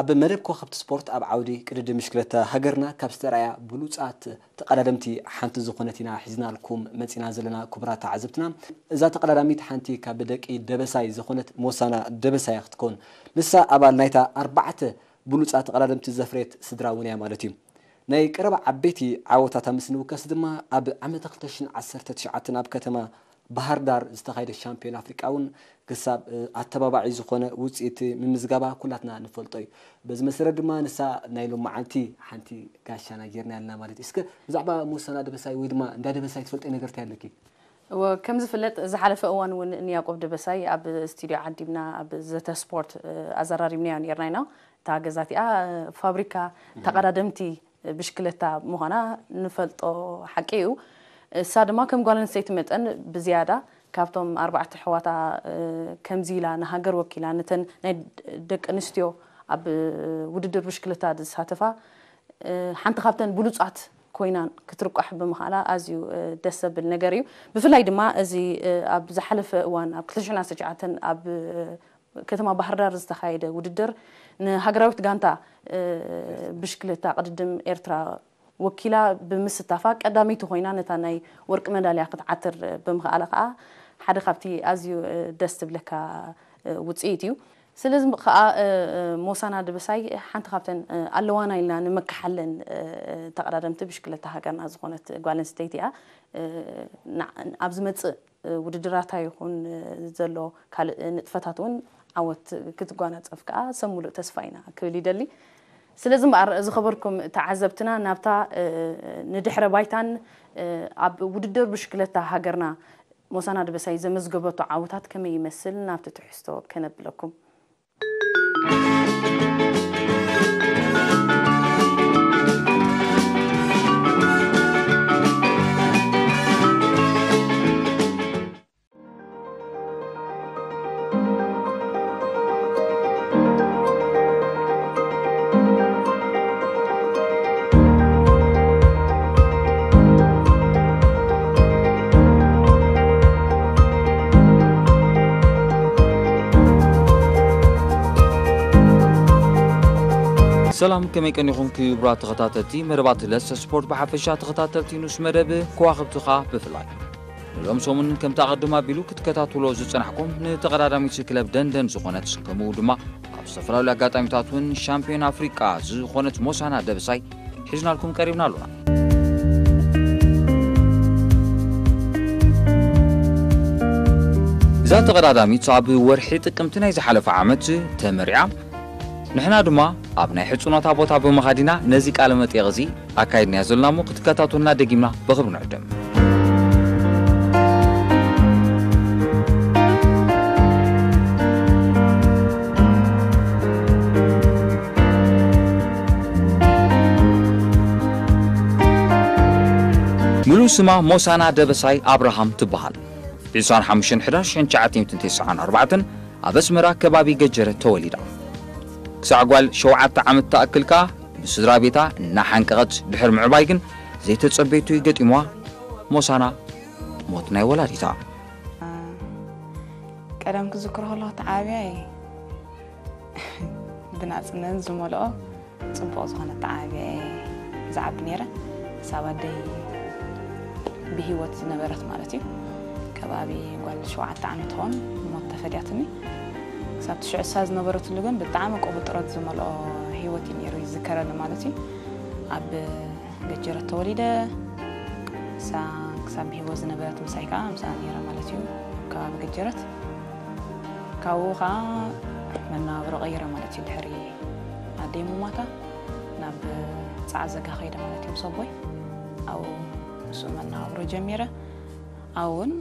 ኣብ መደብ ከዋኽብቲ ስፖርት ኣብ ዓውዲ ቅድድም ብሽክለታ ሃገርና ካብ ዝተራእያ ብሉጻት ተቐዳደምቲ ሓንቲ ዝኾነት ኢና ሒዝናልኩም መጺና ዘለና ክቡራት ተዓዘብትና። እዛ ተቐዳዳሚት ሓንቲ ካብ ደቂ ደበሳይ ዝኾነት ሞሳና ደበሳይ ክትከውን። ንሳ ኣባል ናይታ ኣርባዕተ ብሉጻት ተቐዳደምቲ ዘፍረየት ስድራ እውን እያ ማለት እዩ። ናይ ቀረባ ዓበይቲ ዓወታታ ምስ ንውከስ ድማ ኣብ ዓመተ ክልተ ሽሕን ዓሰርተ ትሽዓተን ኣብ ከተማ ባህር ዳር ዝተኻየደ ሻምፒዮን ኣፍሪቃ እውን ክሳብ ኣተባባዒ ዝኾነ ውፅኢት ምምዝጋባ ኩላትና ንፈልጦ እዩ። በዚ መሰረት ድማ ንሳ ናይ ሎመዓልቲ ሓንቲ ጋሻና ጌርና ኣለና ማለት እዩ። እስከ ብዛዕባ ሞሳና ደበሳይ ወይ ድማ እንዳ ደበሳይ ትፈልጦ ነገር እንታይ ኣለኪ? እወ፣ ከም ዝፍለጥ ዝሓለፈ እዋን እውን ንያቆብ ደበሳይ ኣብ ስቱድዮ ዓዲምና ኣብ ዘተ ስፖርት ኣዘራሪብናዮ ነርና ኢና። እታ ገዛ እቲኣ ፋብሪካ ተቐዳደምቲ ብሽክለታ ምዃና ንፈልጦ ሓቂ እዩ። እሳ ድማ ከም ጓል ኣንስተይቲ መጠን ብዝያዳ ካብቶም ኣርባዕተ ኣሕዋታ ከምዚ ኢላ ንሃገር ወኪላ ነተን ናይ ደቂ ኣንስትዮ ኣብ ውድድር ብሽክለታ ዝሳተፋ ሓንቲ ካብተን ብሉፃት ኮይና ክትርቋሕ ብምኽኣላ ኣዝዩ ደስ ዘብል ነገር እዩ። ብፍላይ ድማ እዚ ኣብ ዝሓለፈ እዋን ኣብ ክልተ ሽሕን ዓሰርተ ትሽዓተን ኣብ ከተማ ባህር ዳር ዝተኻየደ ውድድር ንሃገራዊት ጋንታ ብሽክለታ ቅድድም ኤርትራ ወኪላ ብምስታፋ ቀዳመይቲ ኮይና ነታ ናይ ወርቂ መዳልያ ክትዓትር ብምኽኣላ ከዓ ሓደ ካብቲ ኣዝዩ ደስ ዝብለካ ውፅኢት እዩ። ስለዚ ከዓ ሞሳና ደበሳይ ሓንቲ ካብተን ኣለዋና ኢልና ንመክሓለን ተቐዳደምቲ ብሽክለታ ሃገርና ዝኾነት ጓል ኣንስተይቲ እያ። ኣብ ዝመፅእ ውድድራታ ይኹን ዘሎ ካልእ ንጥፈታት እውን ዓወት ክትጓናፀፍ ከዓ ሰብ ሙሉእ ተስፋ ኢና ክብል ይደሊ። ስለዚ እምበኣር ዝኸበርኩም ተዓዘብትና ናብታ ንድሕረ ባይታን ኣብ ውድድር ብሽክለታ ሃገርና ሞሳና ደበሳይ ዘመዝገበቶ ዓወታት ከመይ ይመስል ናብቲ ትሕዝቶ ከነብለኩም። ሰላም፣ ከመይ ቀኒኹም ክቡራት ተኸታተልቲ መደባት ለሰ ስፖርት ብሓፈሻ ተኸታተልቲ ንኡስ መደብ ከዋኽብቲ ኸኣ ብፍላይ? ንሎም ሰሙን ከምቲ ኣቐድም ኣቢሉ ክትከታተሎ ዝጸናሕኩም ንተቐዳዳሚት ክለብ ደንደን ዝኾነት ከምኡ ድማ ኣብ ዝተፈላለዩ ኣጋጣሚታት እውን ሻምፒዮን ኣፍሪቃ ዝኾነት ሞሳና ደበሳይ ሒዝናልኩም ቀሪብና ኣሎና። እዛ ተቐዳዳሚት ኣብ ወርሒ ጥቅምቲ ናይ ዝሓለፈ ዓመት ተመሪዓ፣ ንሕና ድማ ኣብ ናይ ሕጽኖታ ቦታ ብምኻድ ኢና ነዚ ቃለ መጠየቕ እዚ ኣካይድናዮ ዘለና እሞ ክትከታተሉና ደጊምና ብኽብሪ ንዕድም። ምሉእ ስማ ሞሳና ደበሳይ ኣብርሃም ትበሃል። ዒስራን ሓሙሽተን ሕዳር ሽሕን ትሽዓተ ሚእትን ተስዓን ኣርባዕተን ኣብ ኣስመራ ከባቢ ገጀረ ተወሊዳ። ክሳዕ ጓል ሸውዓተ ዓመት ትኣክል ከኣ ብስድራ ቤታ እናሓንቀቐት ድሕሪ ምዕባይ ግን ዘይተጸበየቶ እዩ ገጢምዋ። ሞሳና ሞት ናይ ወላዲታ። ቀደም ክዝክሮ ከለኹ ተዓብያ እየ ብናጽነት ዝመልኦ ጽቡቕ ዝኾነ ኣተዓባብያ እየ ዝዓቢ ነይረ። ክሳብ ኣደይ ብህይወት ዝነበረት ማለት እዩ። ከባቢ ጓል ሸውዓተ ዓመት ትኸውን ሞት ተፈድያትኒ። ክሳብ ትሽዑ እሳ ዝነበረትሉ ግን ብጣዕሚ ቅቡል ጥረት ዝመልኦ ህይወት እዩ ነይሩ ይዝከረኒ ማለት እዩ። ኣብ ገጀረት ተወሊደ። እሳ ክሳብ ብህይወት ዝነበረት ምሳይ ከዓ ምሳኣ ነይረ ማለት እዩ ኣብ ከባቢ ገጀረት። ካብኡ ከዓ መነባብሮ ቀይረ ማለት እዩ። ድሕሪ ኣደይ ምሟታ ናብ ፃዕዘጋ ከይደ ማለት እዩ ምስ ኣቦይ። ኣብኡ ምስኡ መነባብሮ ጀሚረ። ኣብኡ እውን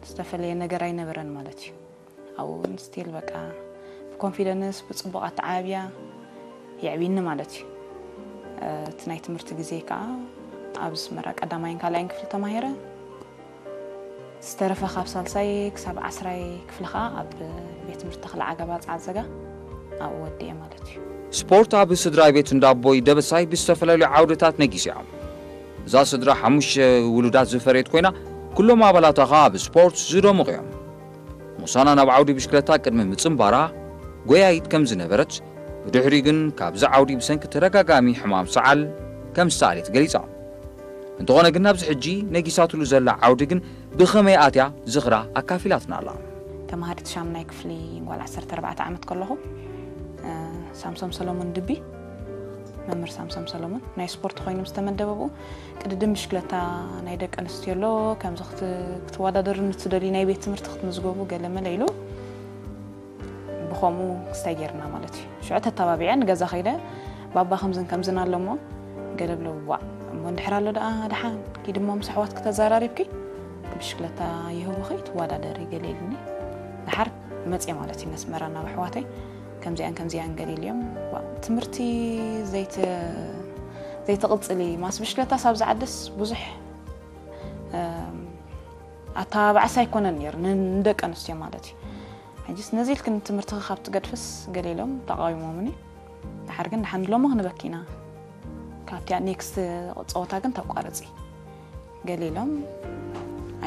ዝተፈለየ ነገር ኣይነበረን ማለት እዩ። ኣብኡ እውን ስቲል በቃ ብኮንፊደንስ ብፅቡቕ ኣተዓብያ የዕብይኒ ማለት እዩ። እቲ ናይ ትምህርቲ ግዜ ከዓ ኣብ ኣስመራ ቀዳማይን ካልኣይን ክፍሊ ተማሂረ። ዝተረፈ ካብ ሳልሳይ ክሳብ ዓስራይ ክፍሊ ከዓ ኣብ ቤት ትምህርቲ ተኽለ ዓገባ ፃዕዘጋ ኣብኡ ወዲኤ ማለት እዩ። ስፖርት ኣብ ስድራ ቤት እንዳ ኣቦይ ደበሳይ ብዝተፈላለዩ ዓውድታት ነጊሱ እዩ። እዛ ስድራ ሓሙሽተ ውሉዳት ዝፈረየት ኮይና ኩሎም ኣባላታ ከዓ ኣብ ስፖርት ዝደምቑ እዮም። ሙሳና ናብ ዓውዲ ብሽክለታ ቅድሚ ምጽንባራ ጎያይት ከም ዝነበረት ብድሕሪኡ ግን ካብዚ ዓውዲ ብሰንኪ ተደጋጋሚ ሕማም ሰዓል ከም ዝተኣልየት ገሊጻ። እንተኾነ ግን ኣብዚ ሕጂ ነጊሳትሉ ዘላ ዓውዲ ግን ብኸመይ ኣትያ ዝኽራ ኣካፊላትና ኣላ። ተማሃሪት ሻምናይ ክፍሊ ጓል ዓሰርተ ኣርባዕተ ዓመት ከለኹ፣ እ፣ ሳምሶም ሰሎሞን ድቢ፣ መምህር ሳምሶም ሰሎሞን ናይ ስፖርት ኮይኑ ምስ ተመደበ ብኡ ቅድድም ብሽክለታ ናይ ደቂ ኣንስትዮ ኣሎ፣ ከምዚ ክት-፣ ክትወዳደሩ ንትደልዩ ናይ ቤት ትምህርቲ ክትምዝገቡ ገለ መለ ኢሉ ብኸምኡ ክስታይ ጌርና ማለት እዩ። ሽዑ ተተባቢዐ ንገዛ ከይደ፣ ባባ ከምዝን ከምዝን ኣሎ እሞ፣ ገለ ብሎ፣ "ዋእ፣ እሞ እንድሕር ኣሎ ደኣ ደሓን፣ ኪዲ እሞ ምስ ኣሕዋትኪ ተዘራሪብኪ፣ ብሽክለታ ይህቡኺ፣ ትወዳደሪ" ገለ ኢሉኒ። ደሓር መጽየ ማለት እዩ፣ ነስመራ ናብ ኣሕዋተይ፣ ከምዚኣን ከምዚኣን ገለ ኢልዮም፣ "ዋእ፣ ትምህርቲ ዘይት-፣ ዘይትቕጽሊ፣ ማስ ብሽክለታስ ኣብዚ ዓድስ ብዙሕ፣ እም፣ ኣተባባዕስ ኣይኮነን ነይሩ፣ ን-፣ ንደቂ ኣንስትዮ ማለት እዩ። ሕጂስ ነዚ ኢልክን ትምህርትኺ ካብ ትገድፍስ" ገለ ኢሎም ተቓዊሞምኒ። ደሓር ግን "ደሓን ሎሚ ክንበኪ ኢና፣ ካብቲኣ ኔክስት ጸወታ ግን ተቋርጺ" ገለ ኢሎም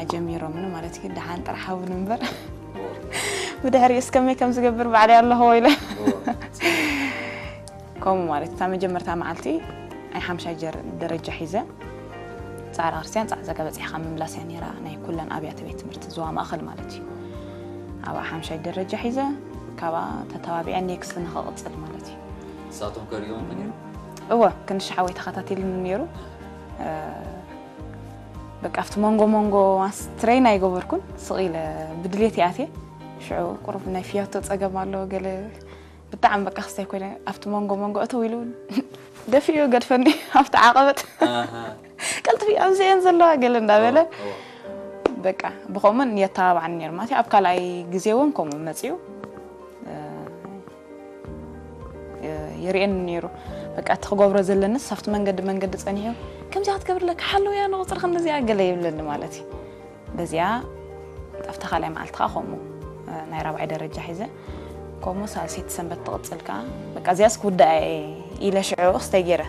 ኣጀሚሮምኒ ማለት እዩ። ደሓን ጥራሕ ሃቡኒ እምበር፣ ብድሕሪኡ እስከመይ ከም ዝገብር ባዕለይ ኣለኹ ኢለ። ከምኡ ማለት እታ መጀመርታ መዓልቲ ናይ ሓምሻይ ጀር-፣ ደረጃ ሒዘ፣ ጻዕዳ ክርስትያን ጻዕዳ ጸጋ በጺሕካ ምምላስ እያ ነይራ፣ ናይ ኩለን ኣብያተ ቤት ትምህርቲ ዞባ ማእከል ማለት እዩ። ኣብኣ ሓምሻይ ደረጃ ሒዘ፣ ካብኣ ተተባቢዐ ኔክስት ንኸቕጽል ማለት እዩ። ንሳቶም ከርእዮም ነይሩ? እወ፣ ክንሽ ሓወይ ተኸታቲልኒ ነይሩ። እ፣ በቃ ኣብቲ መንጎ መንጎ ማስ ትሬን ኣይገበርኩን፣ ስቕ ኢለ ብድሌት ይኣትየ። ሽዑ ቁሩብ ናይ ፍያቶ ጸገም ኣሎ፣ ገለ ብጣዕሚ በቃ ክስታይ ኮይነ፣ ኣብቲ መንጎ መንጎ እተው ኢሉ ደፊኡ ገድፈኒ ኣብቲ ዓቐበት። ኣሃ። "ቀልጥፊ፣ ኣብዚኤን ዘለዋ" ገለ እንዳበለ፣ እወ፣ እወ። በቃ ብኸምኡን የተባብዓኒ ነይሩ ማለት እዩ። ኣብ ካልኣይ ግዜ እውን ከምኡ መጺኡ፣ እ፣ እ፣ ይርእየኒ ነይሩ። በቃ እቲ ክገብሮ ዘለንስ ኣብቲ መንገዲ መንገዲ ጸኒሑ፣ "ከምዚኣ ክትገብር ኣለካ፣ ሓለውያ ንቑጽርኺ እንደዚኣ" ገለ ይብለኒ ማለት እዩ። በዚኣ ኣብታ ካልኣይ መዓልቲ ከኣ ከምኡ፣ እ፣ ናይ ራብዓይ ደረጃ ሒዘ፣ ከምኡ ሳልሰይቲ ሰንበት ትቕጽል ከኣ፣ በቃ እዚኣስ ክውድኣ እየ ኢለ ሽዑ ክስታይ ገይረ።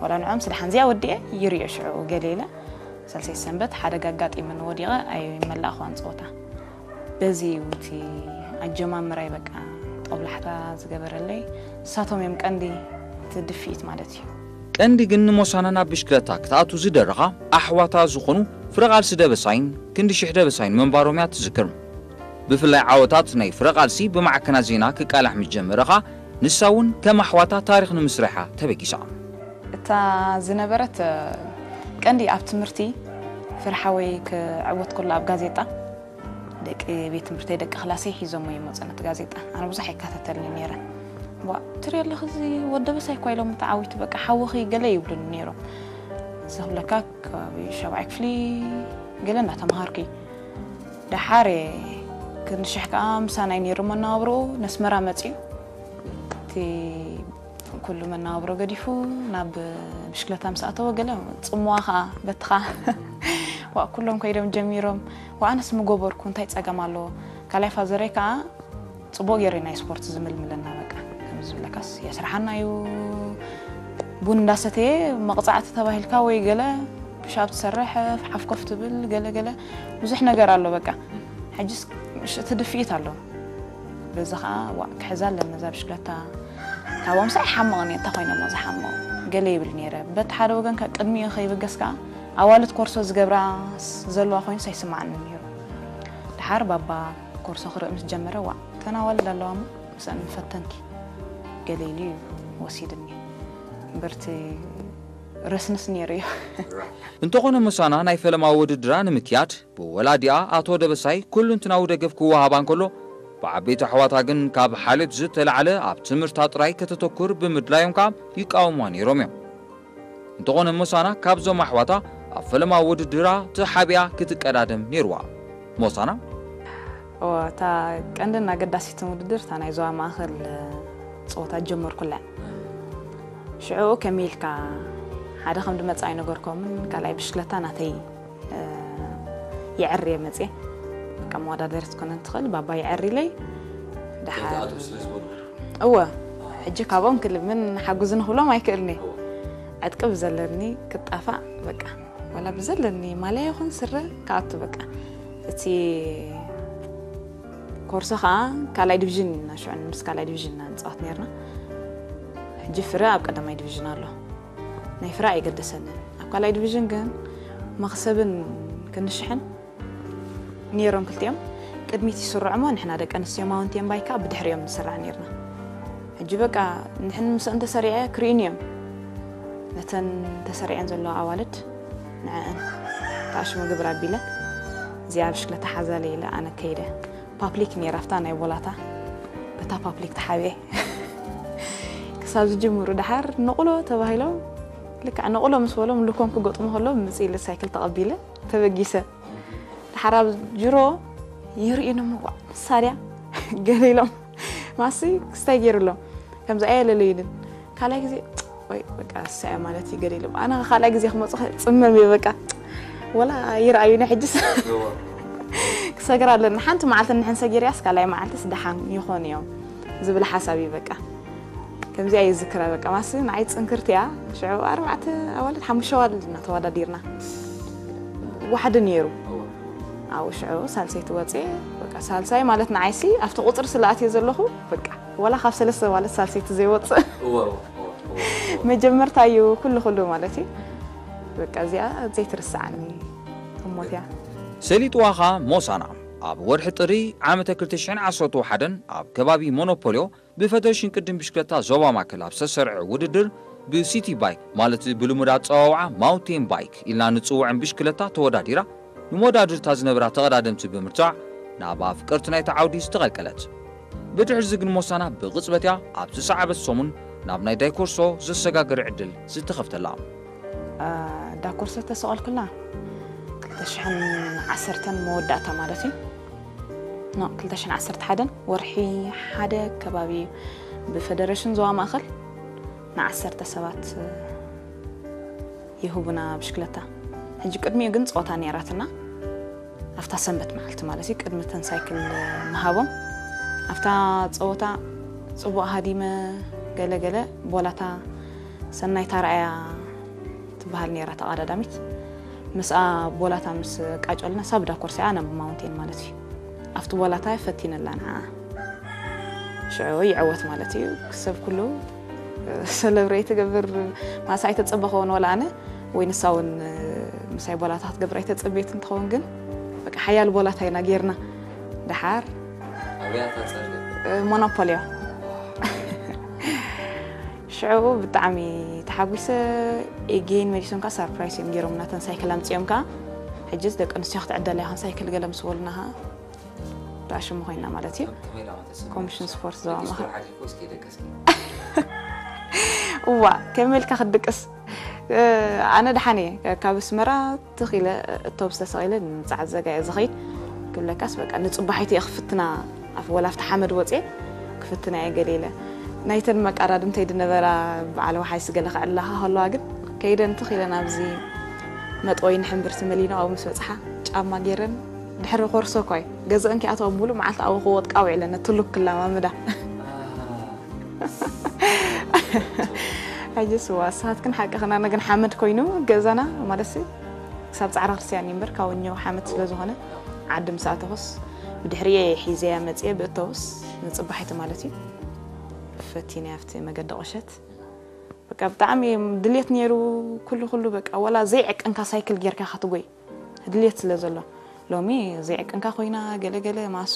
ዋላ ንዕኦም ስለ ሓንዚኣ ወዲኤ ይርእዮ ሽዑ ገለ ኢለ። ሳልሰይቲ ሰንበት ሓደጋ ኣጋጢሙኒ ወዲቐ ኣይመላእኽዋን ጸወታ። በዚ እዩ እቲ ኣጀማምራይ በቃ ጦብላሕታ ዝገበረለይ፣ ንሳቶም እዮም ቀንዲ እቲ ድፍኢት ማለት እዩ። ቀንዲ ግን ንሞሳና ናብ ብሽክለታ ክትኣቱ ዝደረኻ ኣሕዋታ ዝኾኑ ፍረ ቃልሲ ደበሳይን ክንዲ ሽሕ ደበሳይን ምንባሮም እያ ትዝክር። ብፍላይ ዓወታት ናይ ፍረ ቃልሲ ብማዕከናት ዜና ክቃላሕ ምስ ጀመረ ኸኣ ንሳ እውን ከም ኣሕዋታ ታሪኽ ንምስራሕ እያ ተበጊሳ። እታ ዝነበረት፣ እ፣ ቀንዲ ኣብ ትምህርቲ ፍረ ሓወይ ክዕወት ከሎ ኣብ ጋዜጣ ደቂ ቤት ትምህርተይ፣ ደቂ ክላሰይ ሒዞሞ ይመጹ ነቲ ጋዜጣ። ኣነ ብዙሕ ኣይከታተልን ነይረ። "ዋ፣ ትሪኢ ኣለኺ፣ እዚ ወዲ ደበሳይ እኳ ኢሎም ተዓዊቱ፣ በቃ ሓውኺ" ገለ ይብሉኒ ነይሮም። እዚ ክብለካ ከባቢ ሻብዓይ ክፍሊ ገለ እንዳተምሃርኩ እዩ። ደሓር ክንዲ ሽሕ ከኣ ምሳና እዩ ነይሩ መነባብሮኡ፣ ነስመራ መጺኡ። እቲ ኩሉ መነባብሮ ገዲፉ ናብ ብሽክለታ ምስ ኣተወ፣ ገለ ጽምዋ ኸኣ በትኻ። "ዋእ፣ ኩሎም ከይዶም ጀሚሮም፣ ዋእ፣ ኣነስ ምገበርኩ፣ እንታይ ጸገም ኣለዎ?" ካልኣይ ፋዘረይ ከኣ ጽቡቕ ገይሩ ናይ ስፖርት ዝምልምለና፣ በቃ፣ ከምዚ ዝብለካስ የስርሓና እዩ። ቡን እንዳሰተየ መቕጻዕቲ ተባሂልካ ወይ ገለ ፑሽ ኣፕ ትሰርሕ፣ ሓፍ ኮፍ ትብል፣ ገለ ገለ ብዙሕ ነገር ኣሎ፣ በቃ። ሕጅስ ምሽ-፣ እቲ ድፍኢት ኣሎ። በዚ ኸኣ፣ "ዋእ፣ ክሕዛ ኣለኒ ነዛ ብሽክለታ፣ ካብኦምስ ኣይሓምቕን እየ፣ እንታይ ኮይኖሞ ዝሓምቕ?" ገለ ይብል ነይረ። በቲ ሓደ ወገን ከ ቅድሚኡ ከይብገስ ከኣ፣ ኣዋልድ ኮርሶ ዝገብራ ስ-፣ ዘለዋ ኮይኑስ ኣይስምዓንን ነይሩ። ደሓር ባባ ኮርሶ ክርኢ ምስ ጀመረ፣ "ዋእ፣ እተን ኣዋልድ ኣለዋ እሞ ምስአን ንፈተንኪ" ገለ ኢሉ እዩ ወሲድኒ። እምበር እቲ ረስንስ ነይሩ እዩ። እንተኾነ፣ ምሳና ናይ ፈለማ ውድድራ ንምክያድ፣ ብወላዲኣ ኣቶ ደበሳይ ኩሉንትናዊ ደገፍ ክወሃባ እንከሎ፣ ብዓበይቲ ኣሕዋታ ግን ካብ ሓልዮት ዝተላዕለ ኣብ ትምህርታ ጥራይ ከተተኩር ብምድላዮም ከኣ ይቃወምዋ ነይሮም እዮም። እንተኾነ፣ ምሳና ካብዞም ኣሕዋታ ኣብ ፈለማ ውድድራ ተሓቢኣ ክትቀዳደም ነይርዋ። ሞሳና? እወ፣ እታ ቀንድን ኣገዳሲትን ውድድር እታ ናይ ዞባ ማእከል ጸወታ ጀመርኩላ። ሽዑ ከመይ ኢልካ፣ ሓደ ከም ድመጽእ ኣይነገርኮምን፣ ካልኣይ ብሽክለታ ናተይ፣ እ፣ የዕርየ መጽየ። በቃ መወዳደሪት ክትኮነን ትኽእል፣ ባባ የዕሪለይ። ደሓር ከይትኣትው ስለ ዝበሉ። እወ፣ ሕጂ ካብኦም ክልምን ሓጉዝኒ ክብሎም ኣይክእልኒ። እወ። ዕጥቂ ብዘለኒ ክጣፋእ፣ በቃ፣ ወላ ብዘለኒ ማልያ ይኹን ስረ ክኣቱ፣ በቃ። እቲ ኮርሶ ኸኣ ካልኣይ ዲቪዥን ኢና፣ ሽዑ ምስ ካልኣይ ዲቪዥን ኢና ንጻወት ነርና። ሕጂ ፍረ ኣብ ቀዳማይ ዲቪዥን ኣሎ። ናይ ፍረ ኣይገደሰንን። ኣብ ካልኣይ ዲቪዥን ግን መኽሰብን ክንሽሕን ነይሮም ክልቲኦም። ቅድሚት ይስርዑ እሞ ንሕና ደቂ ኣንስትዮ ማውንቴን ባይክ ከዓ ብድሕሪኦም ንስራዕ ነይርና። ሕጂ በቃ ንሕን ምስአን ተሰሪዐ ክርእዩኒ እዮም። ነተን ተሰሪዐን ዘለዋ ኣዋልድ ንዐን ተኣሽሙ ግብር ኣቢለ እዚኣ ብሽክለታ ሓዛለ ኢለ ኣነ ከይደ። ፓፕሊክ ነይራ ኣብታ ናይ ቦላታ በታ ፓፕሊክ ተሓቢኤ ክሳብ ዝጅምሩ ደሓር ንቑሎ ተባሂሎም ልክዕ ንቑሎ ምስ በሎም ልኮም ክገጥሙ ከሎ ምጽእ ኢለ ሳይክል ተቐቢለ ተበጊሰ። ደሓር ኣብ ጅሮ ይርእዩኒ እሞ ዋዕ ንሳ ድያ ገለ ኢሎም ማሲ ክስታይ ገይሩሎም ከምዚ ኣየለለዩንን ካልኣይ ግዜ ወይ በቃ እሳያ ማለት እዩ ገለ ኢሎም ኣነ ካልኣይ ግዜ ክመፁ ጽመም እየ በቃ ወላ ይረኣዩኒ ሕጅስ ክሰግር ኣለኒ ሓንቲ መዓልቲ ንሕን ሰጊርያስ ካልኣይ መዓልትስ ደሓን ይኾኑ እዮም ዝብል ሓሳብ እዩ በቃ ከምዚኣ ይዝክራ በቃ ማሲ ንዓይ ፅንክርቲ እያ ሽዑ ኣርባዕተ ኣዋልድ ሓሙሽተ ኣዋልድ ኢና ተወዳዲርና ዋሕዲ ነይሩ ኣብኡ ሽዑ ሳልሰይቲ ወፅየ በቃ ሳልሳይ ማለት ንዓይሲ ኣብቲ ቁፅሪ ስለ ኣትየ ዘለኹ በቃ ወላ ካብ ሰለስተ ማለት ሳልሰይቲ ዘይወፅእ መጀመርታ እዩ ኩሉ ኩሉ ማለት እዩ በቃ እዚኣ ዘይትርስዓኒ እሞት እያ ሰሊጥዋኻ ሞሳና ኣብ ወርሒ ጥሪ ዓመተ ክልተ ሽሕን ዓሰርተ ሓደን ኣብ ከባቢ ሞኖፖልዮ ብፈደረሽን ቅድም ብሽክለታ ዞባ ማእከል ኣብ ዝተሰርዐ ውድድር ብሲቲ ባይክ ማለት ብልሙድ ኣጸዋውዓ ማውንቴን ባይክ ኢልና ንጽውዕን ብሽክለታ ተወዳዲራ ንመወዳድርታ ዝነበራ ተቐዳደምቲ ብምርታዕ ናብ ኣፍቀርቲ ናይቲ ዓውዲ ዝተቐልቀለት። ብድሕርዚ ግን ሞሳና ብቕጽበት እያ ኣብ ዝሰዓበት ሰሙን ናብ ናይ ዳይኮርሶ ዘሰጋገረ ዕድል ዝተኸፍተላ። ዳኮርሶ ተሰቐልኩላ ክልተ ሽሕን ዓሰርተን መወዳእታ ማለት እዩ። ኖ ክልተ ሽሕን ዓሰርተ ሓደን ወርሒ ሓደ ከባቢ እዩ ብፈደረሽን ዞባ ማእኸል ንዓሰርተ ሰባት ይህቡና ብሽክለታ ሕጂ ቅድሚኡ ግን ፀወታ ነይራትና ኣብታ ሰንበት መዓልቲ ማለት እዩ ቅድሚ ተን ሳይክል ምሃቦም ኣብታ ፀወታ ፅቡቕ ሃዲመ ገለገለ ቦላታ ሰናይታ ርኣያ ትበሃል ነይራ ተቐዳዳሚት ምስኣ ቦላታ ምስ ቃጨልና ሳብ ዳኮርሲ ኣነ ማውንቴን ማለት እዩ ኣብቲ ቦላታ ፈቲነላ ንዓ ሽዑ ይዕወት ማለት እዩ ክሰብ ኩሉ ሰለብሬት ገብር ማሳ ኣይተጸበኸውን ወላ ኣነ ወይ ንሳ እውን ምሳይ ቦላታ ክትገብር ኣይተጸበየት እንትኸውን ግን በቃ ሓያል ቦላታ ኢና ጌርና ደሓር ሞኖፖልዮ ሽዑ ብጣዕሚ ተሓጒሰ ኤጌን መሊሶም ከዓ ሳርፕራይስ እዮም ገይሮም ናተን ሳይክል ኣምፅኦም ከዓ ሕጅስ ደቂ ኣንስትዮ ክትዕደላ ኢኻን ሳይክል ገለ ምስ በሉና ከዓ ብኣሽሙ ኮይና ማለት እዩ ኮሚሽን ስፖርት ዞባ ማእኸል እዋ ከመይ ኢልካ ክትድቅስ ኣነ ደሓን እየ ካብ ኣስመራ ትኽ ኢለ እቶብስ ተሰቒለ ንመፅዓት ዘጋ እየ ዝኸይድ ክብለካስ በቃ ንፅባሒት እየ ክፍትና ኣፍ ወላ ኣብቲ ሓመድ ወፅየ ክፍትና እየ ገለ ኢለ ናይተን መቃዳድምተይ ዝነበራ በዓል ወሓይሲ ገለ ክዕልላኻ ከለዋ ግን ከይደን ትኽ ኢለን ኣብዚ መጥወይ ንሕምብርቲ መሊኖ ኣብኡ ምስ በፅሓ ጫማ ገይረን ድሕሪ ኮርሶ እኳ እዩ ገዝአን ከይኣተዋ ሙሉእ መዓልቲ ኣብኡ ክወጥቃ ውዒለን ነቲ ሉክ ክለማምዳ ኣየስዋ ንስኻትክን ሓቅኽን ኣነ ግን ሓመድ ኮይኑ ገዛና ማለትሲ ክሳብ ፃዕሪ ክርስትያን እዩ እምበር ካብ ወኛው ሓመድ ስለ ዝኾነ ዓዲ ምስ ኣተኹስ ብድሕሪኤ ሒዘያ መፅየ ብእተውስ ንፅባሒቲ ማለት እዩ ፈቲነ ኣብቲ መገዲ ቁሸት በቃ ብጣዕሚ ድልየት ነይሩ ኩሉ ኩሉ በቃ ወላ ዘይዕቅንካ ሳይክል ጌርካ ክትጎይ ድልየት ስለ ዘሎ ሎሚ ዘይዕቅንካ ኮይና ገለገለ ማሱ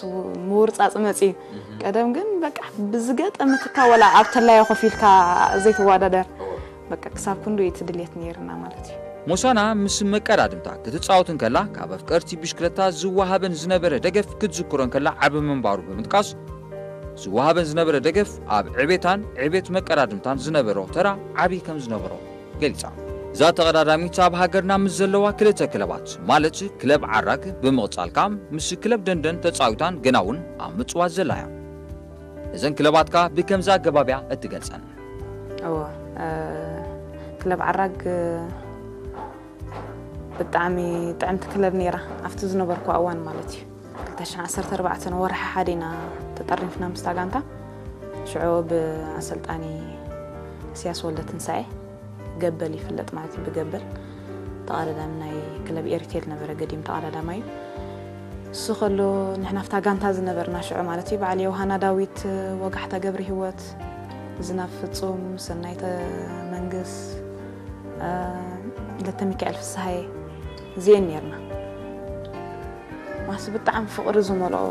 ምውርፃፅ መፅዩ ቀደም ግን በቃ ብዝገጠመትካ ወላ ኣብ ተላዮ ኮፍ ኢልካ ዘይትወዳደር በቃ ክሳብ ክንዱ እቲ ድልየት ነይርና ማለት እዩ ሞሳና ምስ መቀዳድምታ ክትጻወት እንከላ ካብ ኣፍቀርቲ ብሽክለታ ዝወሃበን ዝነበረ ደገፍ ክትዝክሮ እንከላ ዓቢ ምንባሩ ብምጥቃስ ዝወሃበን ዝነበረ ደገፍ ኣብ ዕቤታን ዕቤት መቀዳድምታን ዝነበሮ ተራ ዓቢ ከም ዝነበሮ ገሊጻ። እዛ ተቐዳዳሚት ኣብ ሃገርና ምስ ዘለዋ ክልተ ክለባት ማለት ክለብ ዓራግ ብምቕጻል ከኣ ምስ ክለብ ደንደን ተጻዊታን ገና እውን ኣብ ምጽዋት ዘላ እያ። እዘን ክለባት ከኣ ብከምዚ ኣገባብ እያ እትገልጸን። እወ ክለብ ዓራግ ብጣዕሚ ጥዕምቲ ክለብ ነይራ ኣብቲ ዝነበርኩዋ እዋን ማለት እዩ። ክልተ ሽሕን ዓሰርተ ኣርባዕተን ወርሒ ሓደ ኢና ተጠርኒፍና ምስታ ጋንታ። ሽዑ ብኣሰልጣኒ እስያስ ወልደትንሳኤ ገበል ይፍለጥ ማለት እዩ። ብገበል ተቐዳዳሚ ናይ ክለብ ኤሪቴል ነበረ፣ ገዲም ተቐዳዳማይ እዩ። እሱ ከሎ ንሕና ኣብታ ጋንታ ዝነበርና ሽዑ ማለት እዩ በዓል ዮሃና ዳዊት፣ ወጋሕታ ገብረሂወት፣ ዝናብ ፍጹም፣ ሰናይተ መንግስ፣ ለተ ሚካኤል ፍስሃየ፣ እዚኤን ነርና። ማስ ብጣዕሚ ፍቕሪ ዝመልኦ፣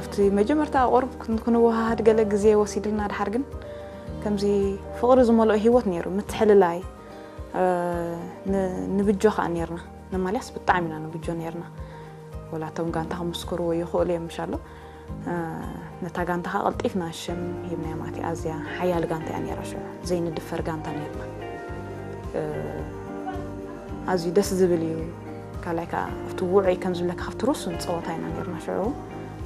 ኣብቲ መጀመርታ ቁሩብ ክንወሃሃድ ገለ ግዜ ወሲድልና፣ ድሓር ግን ከምዚ ፍቕሪ ዝመልኦ ህይወት ነይሩ። ምትሕልላይ ንብጆ ከዓ ነርና። ንማልያስ ብጣዕሚ ኢና ንብጆ ነርና። ወላ እቶም ጋንታ ክምስክርዎ ይኽእሉ እዮም ምሻሎ። ነታ ጋንታ ከዓ ቀልጢፍና ሽም ሂብናያ ማለት እዩ። ኣዝያ ሓያል ጋንታ እያ ነይራ ሽዑ። ዘይንድፈር ጋንታ ነርና። ኣዝዩ ደስ ዝብል እዩ። ካልኣይ ከዓ ኣብቲ ውዑይ ከም ዝብለካ ካብቲ ርሱን ፀወታ ኢና ነርና ሽዑ።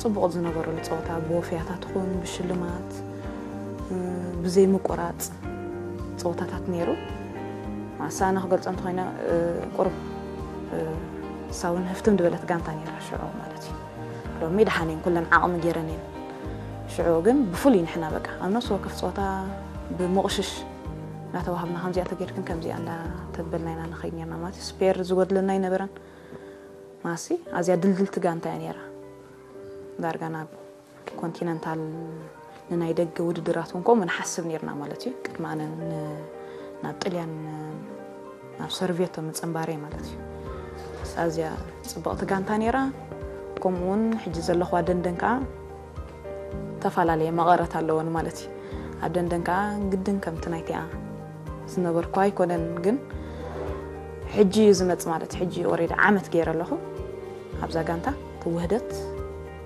ፅቡቕ ዝነበረሉ ፀወታ ብወፍያታት ይኹን ብሽልማት ብዘይምቁራፅ ፀወታታት ነይሩ። ማሳ ኣነ ክገልፆ እንተኾይነ ቁሩብ ሳውን ህፍትም ዝበለት ጋንታ ነይራ ሽዑ ማለት እዩ። ሎሚ ደሓን እየን ኩለን ዓቕሚ ገይረን እየን። ሽዑ ግን ብፍሉይ ንሕና በቃ ኣብ ነፍሲ ወከፍ ፀወታ ብምቕሽሽ እናተዋሃብና ከምዚኣ ተገይርክን ከምዚኣ እንዳተበልና ኢና ንኸይድ ነርና ማለት እዩ። ስፔር ዝጎድለና ኣይነበረን። ማሲ ኣዝያ ድልድልቲ ጋንታ እያ ነይራ። ዳርጋ ናብ ኮንቲነንታል ንናይ ደገ ውድድራት እውን ከምኡ ንሓስብ ነርና ማለት እዩ። ቅድሚ ኣነ ናብ ጥልያን ናብ ሰርቬቶ ምፅንባረይ ማለት እዩ። ኣዝያ ፅብቕቲ ጋንታ ነይራ። ከምኡ እውን ሕጂ ዘለኽዋ ደንደን ከዓ ተፈላለየ መቐረት ኣለወን ማለት እዩ። ኣብ ደንደን ከዓ ግድን ከምቲ ናይቲኣ ዝነበርኩ ኣይኮነን፣ ግን ሕጂ እዩ ዝመፅ ማለት እዩ። ሕጂ ኦሬዲ ዓመት ገይረ ኣለኹ ኣብዛ ጋንታ። እቲ ውህደት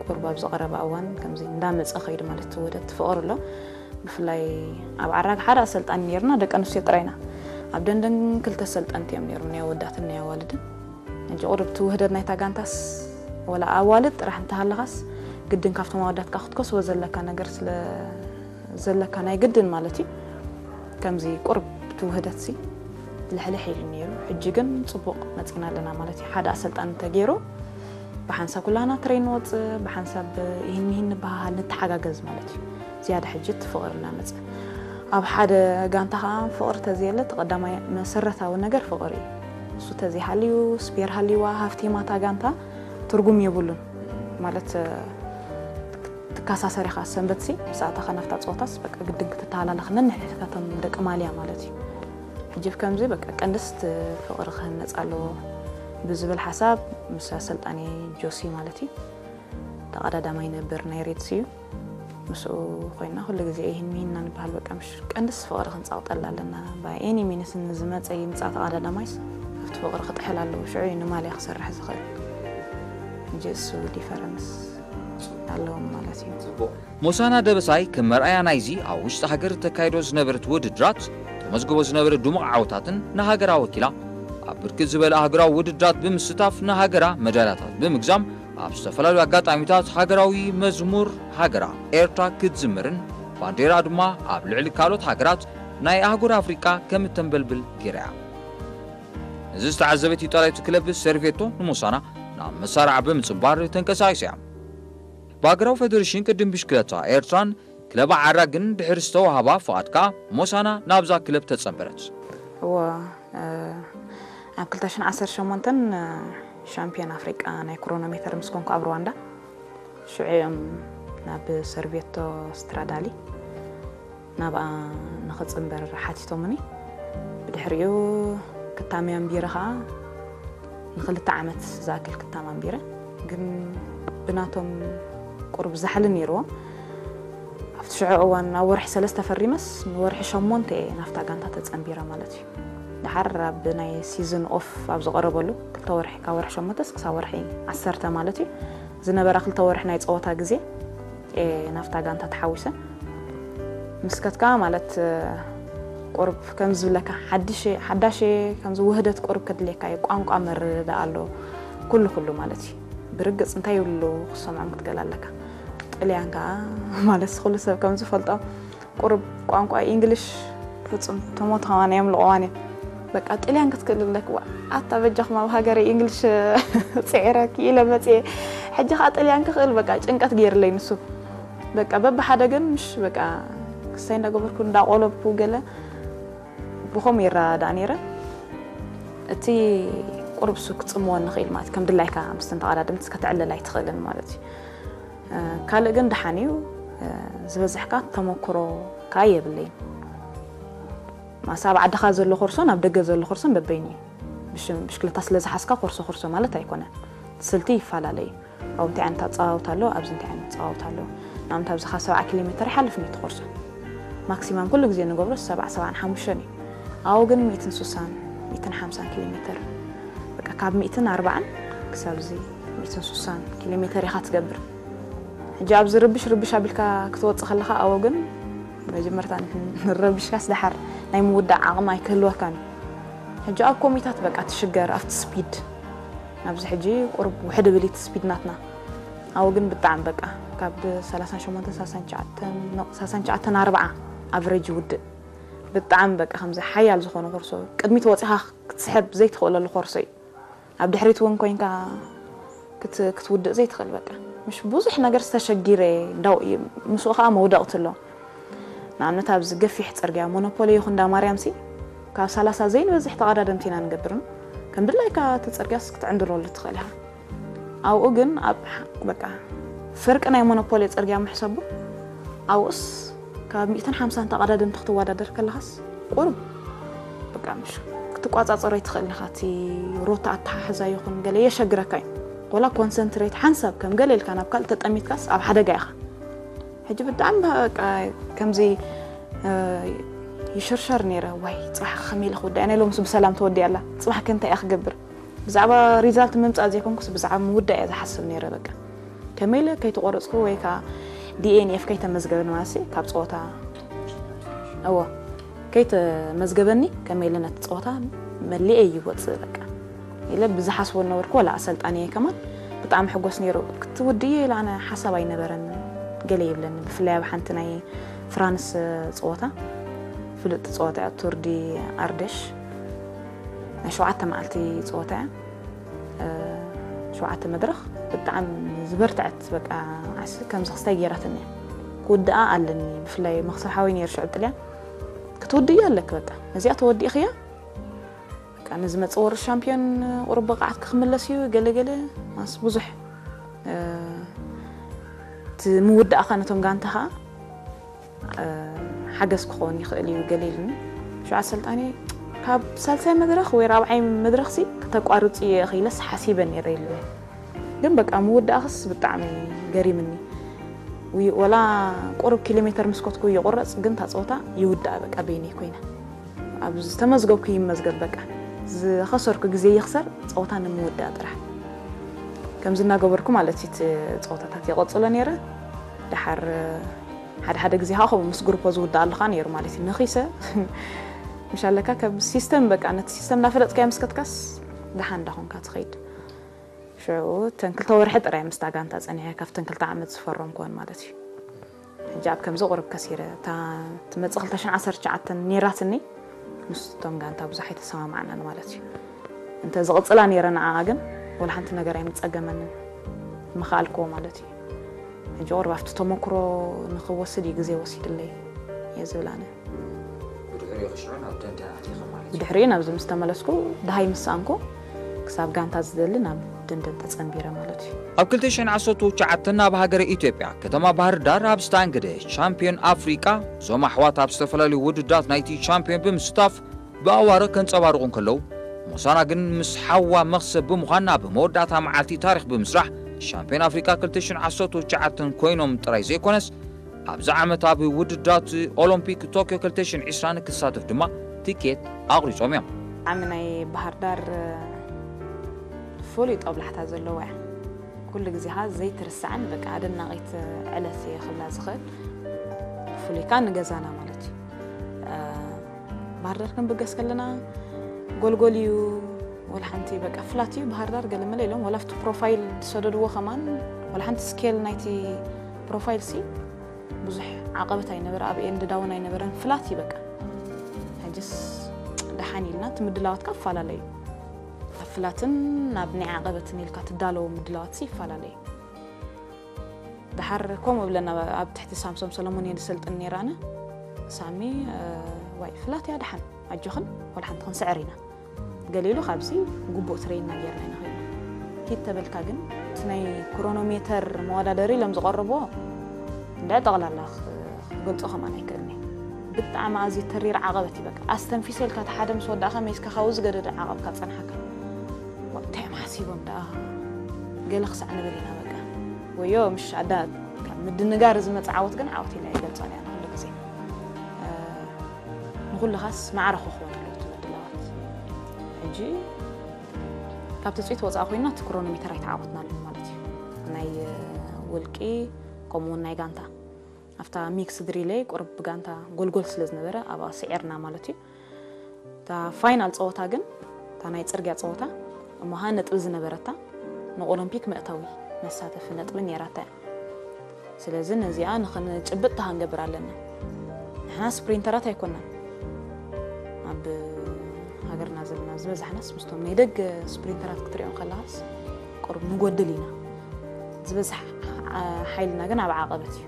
ቁርብ ኣብ ዝቐረበ እዋን ከምዚ እንዳመፀ ከይዱ ማለት እቲ ውህደት ፍቕሪ ኣሎ። ብፍላይ ኣብ ዓራግ ሓደ ኣሰልጣኒ ነርና፣ ደቂ ኣንስትዮ ጥራይና። ኣብ ደንደን ክልተ ሰልጠንቲ እዮም ነይሮም፣ ናይ ኣወዳትን ናይ ኣዋልድን። ሕጂ ቁርብ እቲ ውህደት ናይታ ጋንታስ ወላ ኣዋልድ ጥራሕ እንተሃለኻስ ግድን ካብቶም ኣወዳትካ ክትከስቦ ዘለካ ነገር ስለ ዘለካ ናይ ግድን ማለት እዩ። ከምዚ ቁርብ እቲ ውህደት ሲ ልሕልሕ ኢሉ ነይሩ። ሕጂ ግን ፅቡቕ መፂና ኣለና ማለት እዩ። ሓደ ኣሰልጣኒ እንተገይሩ ብሓንሳብ ኩላና ትሬን ንወፅእ፣ ብሓንሳብ ይህን ይህን ንበሃሃል፣ ንተሓጋገዝ ማለት እዩ። ዝያዳ ሕጂ እቲ ፍቕሪ እናመፀ ኣብ ሓደ ጋንታ ከዓ ፍቕሪ ተዘየለ እቲ ቀዳማይ መሰረታዊ ነገር ፍቕሪ እዩ። እሱ ተዘይሃልዩ ስፔር ሃልይዋ ሃፍቲማታ ጋንታ ትርጉም የብሉን ማለት ትካሳሰር ኢኻ ሰንበት ሲ ምስ ኣተኻ ናብታ ፀወታስ በቃ ግድን ክትተሃላለኽ ነንሕድሕድካ እቶም ደቂ ማልያ ማለት እዩ። ሕጂ ከምዚ በቃ ቀንድስት ፍቕሪ ክህነፅ ኣለዎ ብዝብል ሓሳብ ምስ ኣሰልጣኒ ጆሲ ማለት እዩ ተቐዳዳማይ ነበር ናይ ሬድስ እዩ። ምስኡ ኮይና ኩሉ ግዜ ይህን ሚሂንና ንበሃል በቃ ምሽ ቀንድስ ፍቕሪ ክንፃውጠላ ኣለና። ባይ ኤኒ ሚንስ ንዝመፀ ይምፃ ተቐዳዳማይስ ኣብቲ ፍቕሪ ክጥሕል ኣለዎ። ሽዑ እዩ ንማልያ ክሰርሕ ዝኽእል እንጂ እሱ ዲፈረንስ ኣለዎም ማለት እዩ። ሞሳና ደበሳይ ከም መርኣያ ናይዚ ኣብ ውሽጢ ሃገር ተካይዶ ዝነበረት ውድድራት ተመዝግቦ ዝነበረ ድሙቕ ዓወታትን ንሃገራ ወኪላ ኣብ ብርክት ዝበለ ኣህጉራዊ ውድድራት ብምስታፍ ንሃገራ መዳልያታት ብምግዛም ኣብ ዝተፈላለዩ ኣጋጣሚታት ሃገራዊ መዝሙር ሃገራ ኤርትራ ክትዝምርን ባንዴራ ድማ ኣብ ልዕሊ ካልኦት ሃገራት ናይ ኣህጉር ኣፍሪቃ ከም እተንበልብል ገይራ እያ። ነዚ ዝተዓዘበት ኢጣልያዊት ክለብ ሰርቬቶ ንሞሳና ናብ መሳርዓ ብምጽንባር ተንቀሳቒሳ እያ። ብሃገራዊ ፌደሬሽን ቅድም ብሽክለታ ኤርትራን ክለብ ዓራግን ድሕሪ ዝተዋህባ ፍቓድ ከኣ ሞሳና ናብዛ ክለብ ተጸንበረት። እወ፣ ኣብ ክልተ ሽሕን ዓሰርተ ሸሞንተን ሻምፒዮን ኣፍሪቃ ናይ ክሮኖሜተር ምስ ኮንኩ ኣብ ሩዋንዳ፣ ሽዑ እዮም ናብ ሰርቬቶ ስትራዳሊ ናብኣ ንኽጽንበር ሓቲቶምኒ። ብድሕሪኡ ክታም ኣንቢረ ኸኣ ንኽልተ ዓመት ዝኣክል ክታም ኣንቢረ። ግን ብናቶም ቁሩብ ዛሕሊ ነይርዎም። ኣብቲ ሽዑ እዋን ኣብ ወርሒ ሰለስተ ፈሪመስ ንወርሒ ሸሞንተ እየ ናብታ ጋንታ ተጸንቢረ ማለት እዩ። ደሓር ኣብ ናይ ሲዝን ኦፍ ኣብ ዝቐረበሉ ክልተ ወርሒ፣ ካብ ወርሒ ሸሞንተ ክሳብ ወርሒ ዓሰርተ ማለት እዩ፣ ዝነበራ ክልተ ወርሒ ናይ ጸወታ ግዜ እየ ናብታ ጋንታ ተሓዊሰ። ምስ ከድካ ማለት ቁሩብ ከም ዝብለካ ሓድሽ ሓዳሽ ከምዚ ውህደት ቁሩብ ከድልየካ እዩ። ቋንቋ ምርድዳእ ኣሎ፣ ኩሉ ኩሉ ማለት እዩ። ብርግጽ እንታይ ይብሉ ክሰምዖም ክትገል ኣለካ። ጥልያን ከኣ ማለት ኩሉ ሰብ ከም ዝፈልጦ ቁሩብ ቋንቋ ኢንግሊሽ ፍጹም ተሞት ከማን እዮም ልቐዋን እዮም። በቃ ጥልያን ክትክእል ኣለክ። ዋ፣ ኣታ በጃኹም ኣብ ሃገረይ ኢንግሊሽ ጽዒረ ክኢለ መጽየ። ሕጂ ከኣ ጥልያን ክኽእል በቃ ጭንቀት ገይርለይ ንሱ። በቃ በብሓደ ግን ምሽ በቃ ክሳይ እንዳገበርኩ እንዳቆለብኩ ገለ ብኸምኡ ይረዳዳእ ነይረ። እቲ ቁሩብ እሱ ክጽምወኒ ክእል ማለት ከም ድላይካ ምስተን ተቐዳደምቲ ከተዕልል ኣይትኽእልን ማለት እዩ። ካልእ ግን ደሓን እዩ። ዝበዝሕ ከኣ ተመክሮ ከኣ የብለይን። ማሳ ኣብ ዓድኻ ዘሎ ኮርሶን ኣብ ደገ ዘሎ ኮርሶን በበይኑ እዩ። ብሽ-፣ ብሽክለታ ስለ ዝሓዝካ ኮርሶ ኮርሶ ማለት ኣይኮነን። ስልቲ ይፈላለ እዩ። ኣብኡ እንታይ ዓይነት ኣጸዋውታ ኣሎ፣ ኣብዚ እንታይ ዓይነት ኣጸዋውታ ኣሎ። ንኣብነት ኣብዚ ካብ ሰብዓ ኪሎ ሜተር ይሓልፍ ነቲ ኮርሶ። ማክሲማም ኩሉ ግዜ ንገብሮ ሰብዓ፣ ሰብዓን ሓሙሽተን እዩ። ኣብኡ ግን ሚእትን ስሳን፣ ሚእትን ሓምሳን ኪሎ ሜተር። በቃ ካብ ሚእትን ኣርባዓን ክሳብ እዚ ሚእትን ስሳን ኪሎ ሜተር ኢኻ ትገብር። ሕጂ ኣብዚ ርብሽ ርብሽ ኣቢልካ ክትወጽእ ከለኻ ኣብኡ ግን መጀመርታ ንረብሽካስ ደሓር ናይ ምውዳእ ዓቕሚ ኣይክህልወካን እዩ። ሕጂ ኣብ ኮሚታት በቃ ትሽገር ኣብቲ ስፒድ። ኣብዚ ሕጂ ቁሩብ ውሕድ ብሊት ስፒድ ናትና። ኣብኡ ግን ብጣዕሚ በቃ ካብ ሰላሳን ሸሞንተን፣ ሰላሳን ትሽዓተን፣ ኖ፣ ሰላሳን ትሽዓተን ኣርብዓ ኣቨሬጅ ይውድእ። ብጣዕሚ በቃ ከምዚ ሓያል ዝኾነ ኮርሶ፣ ቅድሚት ወጺኻ ክትስሕብ ዘይትኽእለሉ ኮርሶ እዩ። ኣብ ድሕሪት እውን ኮይንካ ክት-፣ ክትውድእ ዘይትኽእል በቃ። ምሽ ብዙሕ ነገር ዝተሸጊረ እንዳው እዩ። ምስኡ ከኣ መውደቕቲ ኣሎ። ንኣብነት ኣብዚ ገፊሕ ጽርግያ ሞኖፖሊ ይኹን እንዳ ማርያምሲ ካብ ሰላሳ ዘይንበዝሕ ተቐዳደምቲ ኢና ንገብርን። ከም ድላይካ እቲ ጽርግያስ ክትዕንድረሉ ትኽእል ኢኻ። ኣብኡ ግን ኣብ በቃ ፍርቂ ናይ ሞኖፖሊ ጽርግያ ምሕሰቡ ኣብኡስ ካብ ሚእትን ሓምሳን ተቐዳደምቲ ክትወዳደር ከለኻስ ቁሩብ በቃ ምሽ ክትቋጻጸሮ ኣይትኽእልን ኢኻ። እቲ ሮታ ኣተሓሕዛ ይኹን ገለ የሸግረካ እዩ። ወላ ኮንሰንትሬት ሓንሳብ ከም ገለ ኢልካ ናብ ካልእ ተጠሚትካስ ኣብ ሓደጋ ኢኻ። ሕጂ ብጣዕሚ በቃ ከምዚ፣ እ፣ ይሽርሸር ነይረ። ዋይ፣ ጽባሕ ከመይ ኢለ ክውዳእ? ናይ ሎምስ ብሰላም ተወዲኣ ኣላ። ጽባሕ ከ እንታይ እየ ክገብር? ብዛዕባ ሪዛልት ምምጻእ ዘይኮንኩስ ብዛዕባ ምውዳእ እየ ዝሓስብ ነይረ። በቃ ከመይ ኢለ ከይተቆረጽኩ ወይ ከኣ ዲ ኤን ኤፍ ከይተመዝገበኒ ማለት ሲ ካብ ጸወታ፣ እዎ፣ ከይተመዝገበኒ ከመይ ኢለ ነቲ ጸወታ መሊኤ ይወጽእ በቃ ኢለ ብዝሓስቦ ነበርኩ። ወላ ኣሰልጣኒ ከማን ብጣዕሚ ሕጎስ ነይሩ። ክትውድእ ኢለ ኣነ ሓሳብ ኣይነበረን ገለ ይብለኒ። ብፍላይ ኣብ ሓንቲ ናይ ፍራንስ ጸወታ፣ ፍልጥቲ ጸወታ እያ፣ ቱር ዲ ኣርደሽ ናይ ሸውዓተ መዓልቲ ጸወታ እያ። እ፣ ሸውዓተ መድረኽ ብጣዕሚ ዝበርትዐት በቃ ዓስ ከምዚ ክስታይ ገይራትኒ እያ። ክውድኣ ኣለኒ፣ ብፍላይ መኽሰብ ሓወይ ነይሩ ሽዑ ጥልያን። ክትውድእያ ኣለኪ በቃ። ነዚኣ ተወዲእኽያ፣ በቃ ንዝመጽእ ወርልድ ሻምፒዮን ቁሩብ ብቕዓትኪ ክምለስ እዩ፣ ገለ ገለ ማስ ብዙሕ፣ እ፣ እቲ ምውዳእኻ ነቶም ጋንታኻ ሓገዝ ክኸውን ይኽእል እዩ ገለ ኢሉኒ። ሽዑ ኣሰልጣኒ ካብ ሳልሳይ መድረኽ ወይ ራብዓይ መድረኽሲ ከተቋርጽ እየ ኢኺ ኢለስ ሓሲበ ነይረ ኢሉኒ። ግን በቃ ምውዳእኽስ ብጣዕሚ ገሪምኒ። ዊ-፣ ወላ ቁሩብ ኪሎ ሜተር ምስ ከድኩ ይቑረጽ፣ ግን እታ ጸወታ ይውዳእ በቃ በይነይ ኮይነ። ኣብ ዝተመዝገብኩ ይመዝገብ በቃ። ዝኸሰርኩ ግዜ ይኽሰር፣ ጸወታ ንምውዳእ ጥራሕ። ከምዚ እናገበርኩ ማለት እዩ እቲ ጸወታታት ይቐጽሎ ነይረ። ደሓር ሓደ ሓደ ግዜ ከዓ ከምኡ ምስ ግሩፖ ዝውዳእ ኣለኻ ነይሩ ማለት እዩ። ነኺሰ ምሽ ኣለካ ካብ ሲስተም በቃ ነቲ ሲስተም እናፈለጥካዮ ምስ ከድካስ ደሓን እንዳኾንካ ትኸይድ። ሽዑ እተን ክልተ ወርሒ ጥራይ ምስታ ጋንታ ጸኒሐ ካብተን ክልተ ዓመት ዝፈረምኩወን ማለት እዩ። ሕጂ ኣብ ከምዚ ቁሩብ ከሲረ እታ ትመጽእ ክልተ ሽሕን ዓሰርተ ትሽዓተን ነይራትኒ ምስቶም ጋንታ ብዙሕ ኣይተሰማማዕናን ማለት እዩ። እንተ ዝቕጽላ ነይረ ንዓኣ ግን ወላ ሓንቲ ነገር ኣይምጸገመንን ምኽኣልክዎ ማለት እዩ። ሕጂ ቁሩብ ኣብቲ ተመክሮ ንኽወስድ እዩ ግዜ ወሲድለይ እየ ዝብል ኣነ። ብድሕሪኡ ክሽዑ ናብ ደንደን ኣቲኺ ማለት እዩ። ብድሕሪኡ ናብዚ ምስ ተመለስኩ ደሃይ ምስ ሰኣንኩ ክሳብ ጋንታ ዝደሊ ናብ ደንደን ተጸንቢረ ማለት እዩ። ኣብ ክልተ ሽሕን ዓሰርተ ትሽዓተን ናብ ሃገረ ኢትዮጵያ ከተማ ባህር ዳር ኣብ ስታንግደ ቻምፒዮን ኣፍሪቃ እዞም ኣሕዋት ኣብ ዝተፈላለዩ ውድድራት ናይቲ ቻምፒዮን ብምስታፍ ብኣዋርቕ ከንጸባርቑ እንከለዉ ሞሳና ግን ምስ ሓዋ መኽሰብ ብምዃን ኣብ መወዳእታ መዓልቲ ታሪኽ ብምስራሕ ሻምፒዮን ኣፍሪቃ ክልተ ሽሕን ዓሰርተ ትሽዓተን ኮይኖም ጥራይ ዘይኮነስ ኣብዚ ዓመት ኣብ ውድድራት ኦሎምፒክ ቶክዮ ክልተ ሽሕን ዕስራን ክሳተፍ ድማ ቲኬት ኣቑሪጾም እዮም። ዓሚ ናይ ባህር ዳር ፍሉይ ጦብላሕታ ዘለዋ እያ። ኩሉ ግዜኻ ዘይትርስዓን በቃ ኣደናቒት ዕለት እየ ክብላ ዝኽእል። ፍሉይካ ንገዛና ማለት እዩ። እ፣ ባህር ዳር ክንብገስ ከለና ጎልጎል እዩ፣ ወላ ሓንቲ በቃ ፍላት እዩ ባህር ዳር ገለ መለ ኢሎም፣ ወላ ኣብቲ ፕሮፋይል ዝሰደድዎ ከማን ወላ ሓንቲ ስኬል ናይቲ ፕሮፋይል ሲ ብዙሕ ዓቐበት ኣይነበረ፣ ኣብ ኤንድ ዳውን ኣይነበረን፣ ፍላት እዩ በቃ። ሕጅስ ደሓን ኢልና እቲ ምድላዋትካ ኣፈላለዩ። ኣብ ፍላትን ናብ ናይ ዓቐበትን ኢልካ ትዳለዎ ምድላዋትሲ ይፈላለዩ። ደሓር ከምኡ እብለና ኣብ ትሕቲ ሳምሶም ሰለሞን እየ ዝሰልጥን ነይረ ኣነ። ሳሚ፣ እ፣ ዋይ ፍላት እያ ደሓን ኣጆኽን ወላ ሓንቲ ክንስዕር ኢና። ገለ ኢሉ ካብዚ ግቡእ ትሬይንና ጌርና ኢና ኸይድና። ኪድ ተበልካ ግን እቲ ናይ ክሮኖሜተር መወዳደሪ ኢሎም ዝቐረብዎ እንዳ ጠቕላላ ክገልጾ ከማን ኣይክእልኒ። ብጣዕሚ ኣዝዩ ተሪር ዓቐበት እዩ። በቃ ኣስተንፊሰ ኢልካ እቲ ሓደ ምስ ወዳእካ መይስካ ካብኡ ዝገደደ ዓቐብ ካብ ጸንሓካ፣ እንታይ እዮም ሓሲቦም ደኣ? ገለ ክሳዕ ንብል ኢና። በቃ ወዮ ምሽ ኣዳ ምድንጋር ዝመጽእ ዓወት ግን ዓወት ኢለ ኣይገልጾን እያ ኩሉ ግዜ። ንኹልኻስ ማዕረ ክኾን ኣለዎ እቲ ምድላዋት። ሕጂ ካብ ትጽቢት ወጻኢ ኮይና እቲ ክሮኖሜተር ኣይተዓወትናሉን ማለት እዩ። ናይ ውልቂ ከምኡ እውን ናይ ጋንታ ኣብታ ሚክስድ ሪሌይ ቁርብ ብጋንታ ጎልጎል ስለ ዝነበረ ኣብኣ ስዒርና ማለት እዩ። እታ ፋይናል ጸወታ ግን እታ ናይ ጽርግያ ጸወታ እሞ ሃ ነጥቢ ዝነበረታ ንኦሎምፒክ መእተዊ መሳተፊ ነጥቢ ነይራታ እያ። ስለዚ ነዚኣ ንኽንጭብጥ ተሃንገብር ኣለና። ንሕና ስፕሪንተራት ኣይኮናን። ኣብ ሃገርና ዘለና ዝበዛሕናስ ምስቶም ናይ ደገ ስፕሪንተራት ክትሪኦም ከለኻስ ቁሩብ ንጎድል ኢና። ዝበዝሕ ሓይልና ግን ኣብ ዓቐበት እዩ።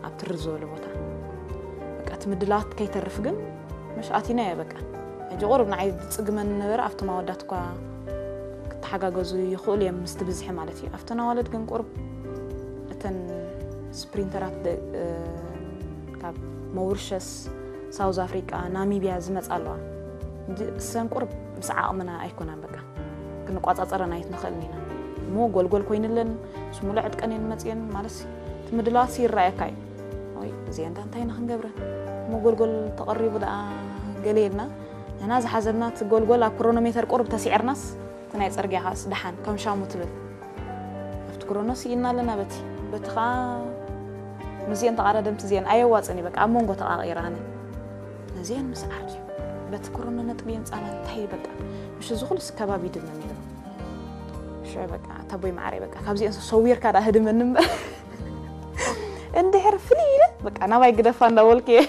ኣብ ትርር ዝበለ ቦታ በቃ እቲ ምድላዋት ከይተርፍ ግን መሽ ኣቲና እያ በቃ። ሕጂ ቁሩብ ንዓይ ዝጽግመኒ ነበረ ኣብቶም ኣወዳት እኳ ክተሓጋገዙ ይኽእሉ እዮም ምስቲ ብዝሒ ማለት እዩ። ኣብተን ኣዋልድ ግን ቁሩብ እተን ስፕሪንተራት ካብ መውርሸስ፣ ሳውዝ ኣፍሪቃ፣ ናሚብያ ዝመጻ ኣለዋ። እሰን ቁሩብ ምስ ዓቕምና ኣይኮናን በቃ ክንቋጻጸረን ኣይትንኽእልን ኢና። እሞ ጎልጎል ኮይንለን ምስ ሙሉእ ዕጥቀን እየን መጽየን ማለት እቲ ምድላዋት ይረኣየካ እዩ። ወይ እዚአን ዳ እንታይ ኢና ክንገብረን? እሞ ጎልጎል ተቐሪቡ ደኣ ገለ ኢልና ንሕና ዝሓዘልና እቲ ጎልጎል ኣብ ክሮኖሜተር ቁሩብ ተሲዕርናስ እቲ ናይ ጽርግያ ከኣስ ደሓን ከም ሻሙ ትብል ኣብቲ ክሮኖ ስኢና ኣለና። በቲ በቲ ከኣ ምስዚአን ተቓዳደምቲ እዚአን ኣየዋጽን እዩ በቃ ኣብ መንጎ ተቓቒረ ኣነ ነዚአን ምስ ዓርድዩ በቲ ክሮኖ ነጥቢ የምጻና እንታይ በቃ ምሽ እዚ ኩሉስ ከባቢ ድነ ነይሩ። ሽዑ በቃ ኣታ ቦይ መዓረይ በቃ ካብዚአን ሰዊርካ ደኣ ህድመኒ እምበር እንድሕር ፍልይ ኢለ በቃ ናባይ ግደፋ እንዳበልኩ እየ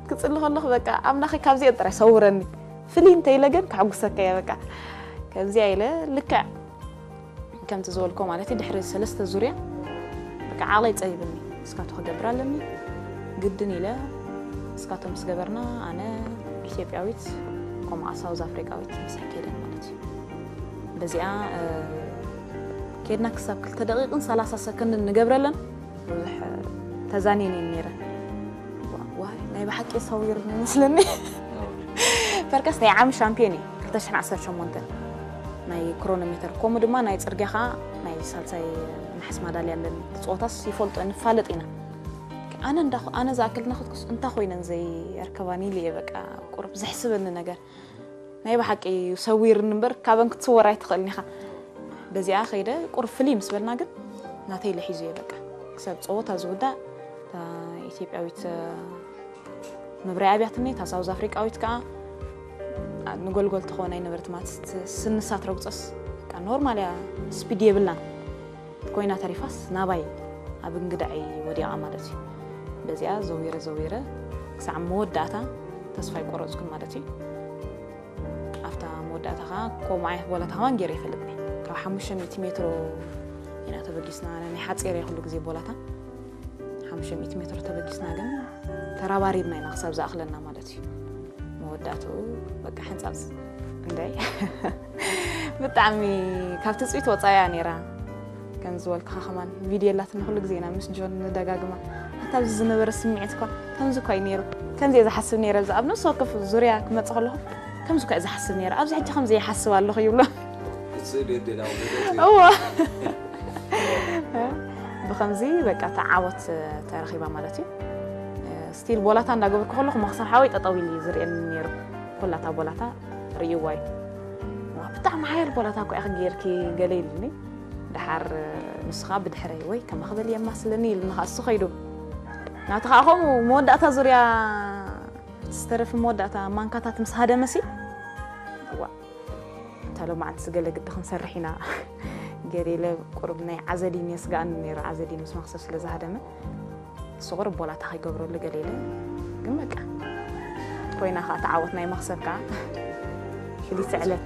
ክጽሊ ከለኹ በቃ ኣምላኸይ ካብዚአን ጥራይ ሰውረኒ ፍልይ እንተ ኢለ ግን ከሐጉሰካ እየ በቃ ከምዚኣ ኢለ ልክዕ ከምቲ ዝበልኮ ማለት እዩ ድሕሪ ሰለስተ ዙርያ በቃ ዓቕለይ ጸቢብኒ እስካቶ ክገብር ኣለኒ ግድን ኢለ እስካቶ ምስ ገበርና ኣነ ኢትዮጵያዊት ከምኡ ሳውዝ ኣፍሪቃዊት ምሳይ ከይደን ማለት እዩ በዚኣ ኬድና ክሳብ ክልተ ደቂቕን ሰላሳ ሰከንድን ንገብረለን ብዙሕ ተዛንየን እየን ነይረን ዋይ ናይ ብሓቂ ሰዊር ይመስለኒ ፈርከስ ናይ ዓሚ ሻምፒዮን እዩ ክልተ ሽሕን ዓሰርተ ሸሞንተን ናይ ክሮኖሜተር ከምኡ ድማ ናይ ፅርግያ ከዓ ናይ ሳልሳይ ነሓስ ማዳልያ ኣለኒ ፆታስ ይፈልጦ ንፋለጥ ኢና ኣነ እንዳ ኣነ ዝኣክል ናኸትኩስ እንታይ ኮይነን ዘይርከባኒ ኢለ እየ በቃ ቁሩብ ዘሕስበኒ ነገር ናይ ብሓቂ ሰዊርኒ እምበር ካበን ክትስወር ኣይትኽእልን ኢኻ በዚኣ ከይደ ቁሩብ ፍልይ ምስ በልና ግን ናተይ ኢለ ሒዙ እየ በቃ ክሳብ ፀወታ ዝውዳእ እታ ኢትዮጵያዊት መብርያ ኣብያትኒ እታ ሳውዝ ኣፍሪቃዊት ከዓ ንጎልጎል ትኸውን ኣይነበረት ማለት ስንሳ ትረግፀስ ኖርማል እያ ስፒድ የብላን ኮይና ተሪፋስ ናባይ ኣብ እንግዳዐይ ወዲቓ ማለት እዩ በዚኣ ዘዊረ ዘዊረ ክሳዕ መወዳእታ ተስፋ ኣይቆረፅኩን ማለት እዩ ኣብታ መወዳእታ ከዓ ከምኡ ዓይነት ቦላታ ከማን ገይረ ይፈልጥኒ ካብ ሓሙሽተ ሚእቲ ሜትሮ ኢና ተበጊስና ናይ ሓፂር እየ ኩሉ ግዜ ቦላታ ሓሙሽተ ሚእቲ ሜትሮ ተበጊስና ግን ተራባሪብና ኢና ክሳብ ዝኣኽለና ማለት እዩ መወዳእትኡ በቃ ሕንፃፅ እንዳይ ብጣዕሚ ካብ ትፅቢት ወፃያ ነይራ ከም ዝበልኩኻ ከማን ቪድዮ ኣላትና ኩሉ ግዜ ኢና ምስ ጆን ንደጋግማ ኣታ ኣብዚ ዝነበረ ስምዒት እኳ ከምዚ እኳ እዩ ነይሩ ከምዚ እየ ዝሓስብ ነይረ ኣብዚ ኣብ ነፍሲ ወከፍ ዙርያ ክመፅእ ከለኹ ከምዚ እኳ እየ ዝሓስብ ነይረ ኣብዚ ሕጂ ከምዚ ይሓስብ ኣለኹ ይብሎ እዎ ብኸምዚ በቃ ተዓወት ተረኺባ ማለት እዩ ስቲል ቦላታ እንዳገበርኩ ከለኹ መኽሰብ ሓወይ ጠጠው ኢሉ ዝርእየኒ ነይሩ ኮላታ ቦላታ ርእይዋ እዩ ብጣዕሚ ሓያል ቦላታ እኮ ኢኺ ገይርኪ ገለ ኢሉኒ ደሓር ንስኻ ብድሕረይ ወይ ከማኽበል የማስለኒ ኢሉኒ ከዓ እሱ ኸይዱ ናቲ ከዓ ከምኡ መወዳእታ ዙርያ ዝተረፍ መወዳእታ ማንካታት ምስ ሃደመሲ ዋ እታ ሎማዓንቲ ዝገለ ግዲ ክንሰርሕ ኢና ገለ ኢለ ቁሩብ ናይ ዓዘዲን የስጋእኒ ነይሩ ዓዘዲን ምስ መኽሰብ ስለ ዝሃደመ እሱ ቁሩብ ቦላታ ከይገብረሉ ገለ ኢለ ግን በቃ ኮይና ከዓ ተዓወት ናይ መኽሰብ ከዓ ፍልይቲ ዕለት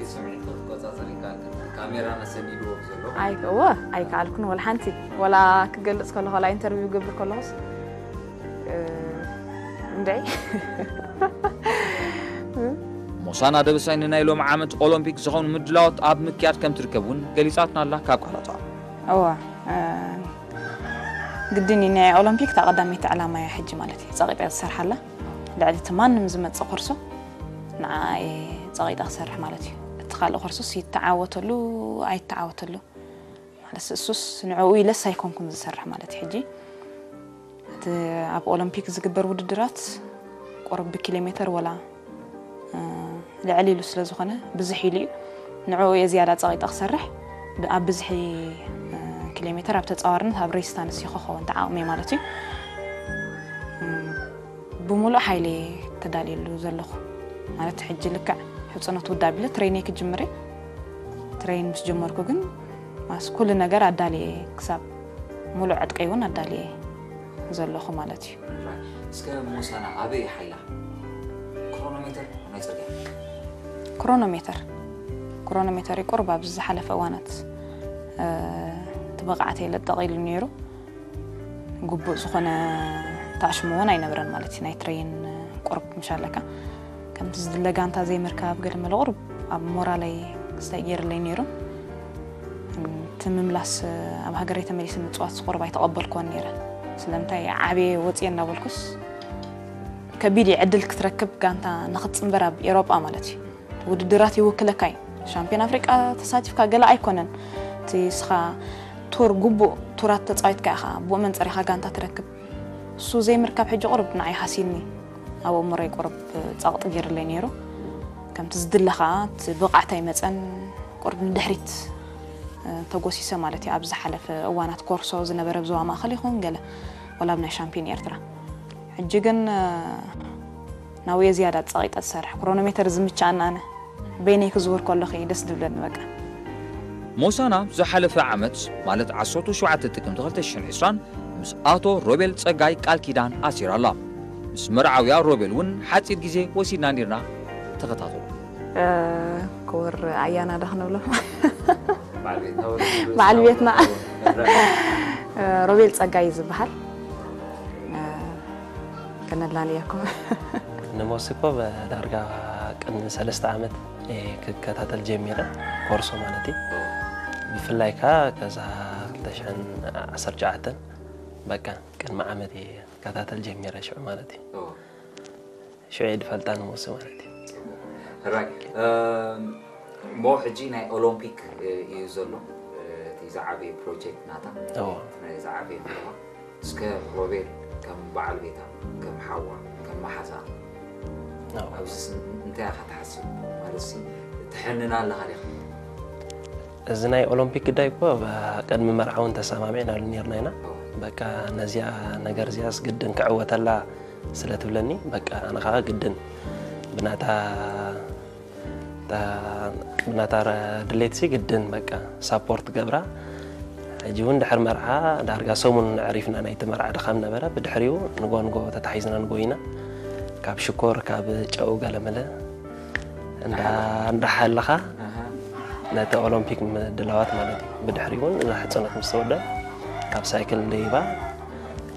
እወ ኣይከኣልኩን ወላ ሓንቲ ወላ ክገልፅ ከለኹ ወላ ኢንተርቪው ገብር ከለኹስ እንድዒ ሞሳና ደበሳይ ንናይ ሎም ዓመት ኦሎምፒክ ዝኾኑ ምድላዎት ኣብ ምክያድ ከም ትርከብ እውን ገሊጻትና ኣላ ካብ ቃላታ። እዋ፣ እ፣ ግድን እዩ፣ ናይ ኦሎምፒክ እታ ቀዳመይቲ ዕላማ እያ ሕጂ ማለት እዩ። ጸቂጠ ዝሰርሓላ ልዕሊ እቲ ማንም ዝመጽእ ኮርሶ ንዓ እየ ጸቂጠ ክሰርሕ ማለት እዩ። እቲ ካልእ ኮርሶስ ይተዓወተሉ ኣይተዓወተሉ ማለት እሱስ ንዕኡ ኢለስ ኣይኮንኩን ዝሰርሕ ማለት እዩ። ሕጂ እቲ ኣብ ኦሎምፒክ ዝግበር ውድድራት ቁርብ ብኪሎ ሜተር ወላ ልዕል ኢሉ ስለ ዝኾነ ብዝሕ ኢሉ እዩ። ንዕኡ እየ ዝያዳ ጸቒጠ ክሰርሕ። ኣብ ብዝሒ ኪሎ ሜተር ኣብ ተጻዋርነት ኣብ ሬስታንስ ይኸኸውን ተዓቕመ ማለት እዩ። ብምሉእ ሓይሊ ተዳልየሉ ዘለኹ ማለት ሕጂ ልክዕ ሕፅኖት ውዳብ ኢለ ትሬኒንግ ክጅምር እየ። ትሬን ምስ ጀመርኩ ግን ማስ ኩሉ ነገር ኣዳልየ ክሳብ ሙሉእ ዕጥቀይ እውን ኣዳልየ ዘለኹ ማለት እዩ። እስከ ሞሳና ኣበይ ሓላ ክሮኖሜተር ናይ ፅርግያ ክሮኖሜተር ክሮኖሜተር ቁርብ ኣብዚ ዝሓለፈ እዋናት እቲ ብቕዓተይ ለጠቕ ኢሉ ነይሩ። ግቡእ ዝኾነ ታሽሙ እውን ኣይነበረን ማለት እዩ። ናይ ትሬን ቁርብ ምሻለካ ከምቲ ዝድለ ጋንታ ዘይምርካብ ገለ መለ ቁርብ ኣብ ሞራለይ ክስታይ ገይርለይ ነይሩ። እቲ ምምላስ ኣብ ሃገረይ ተመሊሰ ምፅዋት ቁርብ ኣይተቐበልክዎን ነይረ። ስለምንታይ ዓብየ ወፅየ እናበልኩስ ከቢድ እዩ ዕድል ክትረክብ ጋንታ ንክትፅንበር ኣብ ኤሮጳ ማለት እዩ። ውድድራት ይውክለካ እዩ። ሻምፒዮን ኣፍሪቃ ተሳቲፍካ ገለ ኣይኮነን። እቲ ስኻ ቱር ግቡእ ቱራት ተፃዊትካ ኢኻ ብኡ መንፅር ኢኻ ጋንታ ትረክብ። እሱ ዘይምርካብ ሕጂ ቁርብ ንዓይ ሃሲኒ ኣብ ኣእምሮይ ቁርብ ፀቕጢ ገይርለይ ነይሩ። ከምቲ ዝድለ ከዓ እቲ ብቕዓት ኣይመፀን። ቁርብ ንድሕሪት ተጎሲሰ ማለት እዩ። ኣብ ዝሓለፈ እዋናት ኮርሶ ዝነበረ ብዞባ ማእኸል ይኹን ገለ ወላ ኣብ ናይ ሻምፒዮን ኤርትራ ሕጂ ግን ናውየ ዝያዳ ጸቒጠ ዝሰርሕ ክሮኖሜተር ዝምችኣና ኣነ በይነይ ክዝውር ከለኹ እዩ ደስ ዝብለኒ በቃ። ሞሳና ዝሓለፈ ዓመት ማለት ዓሰርተ ሸውዓተ ጥቅምቲ ክልተ ሽሕን ዕስራን ምስ ኣቶ ሮቤል ጸጋይ ቃል ኪዳን ኣሲራ ኣላ። ምስ መርዓውያ ሮቤል እውን ሓጺር ግዜ ወሲድና ኔርና። ተኸታተሉ። ክቡር ኣያና ዶ ክንብሎ በዓል ቤትና ሮቤል ጸጋይ እዩ ዝበሃል። ከነላልየኩም። ንሞሲ እኮ ዳርጋ ቅድሚ ሰለስተ ዓመት እየ ክከታተል ጀሚረ፣ ኮርሶ ማለት እዩ። ብፍላይ ከ ከዛ ክልተ ሽሕን ዓሰርተ ትሽዓተን በቃ ቅድሚ ዓመት እየ ክከታተል ጀሚረ ሽዑ ማለት እዩ። ሽዑ እየ ዝፈልጣ ንሞሲ ማለት እዩ። ሕራይ እሞ ሕጂ ናይ ኦሎምፒክ እዩ ዘሎ እቲ ዝዓበየ ፕሮጀክት ናታ እዎ። ናይ ዝዓበየ መርሃ እስከ ሮቤል ከም በዓል ቤታ ከም ሓዋ ከም መሓዛ እዎ። ኣብዚ ስ- እንታይ ኢኻ ትሓስብ ማለት ሲ ትሐንና ኣለኻ ዲኻ እዚ ናይ ኦሎምፒክ ግዳይ እኮ ብ- ቅድሚ መርዓ እውን ተሰማሚዕናሉ ነርና ኢና። በቃ ነዚኣ ነገር እዚኣስ ግድን ክዕወተላ ስለ ትብለኒ በቃ ኣነ ከዓ ግድን ብናታ ታ- ብናታ ረ- ድሌትሲ ግድን በቃ ሳፖርት ገብራ። ሕጂ እውን ድሕሪ መርዓ ዳርጋ ሰሙን ኣዕሪፍና ናይቲ መርዓ ድኻም ነበረ። ብድሕሪኡ ንጎ ንጎ ተታሒዝና ንጎ ኢና ካብ ሽኮር ካብ ጨው ገለመለ እንዳ- እንዳሓለኻ ነቲ ኦሎምፒክ ምድላዋት ማለት እዩ። ብድሕሪ እውን ሕፅነት ምስ ተወደ ኣብ ሳይክል ደይባ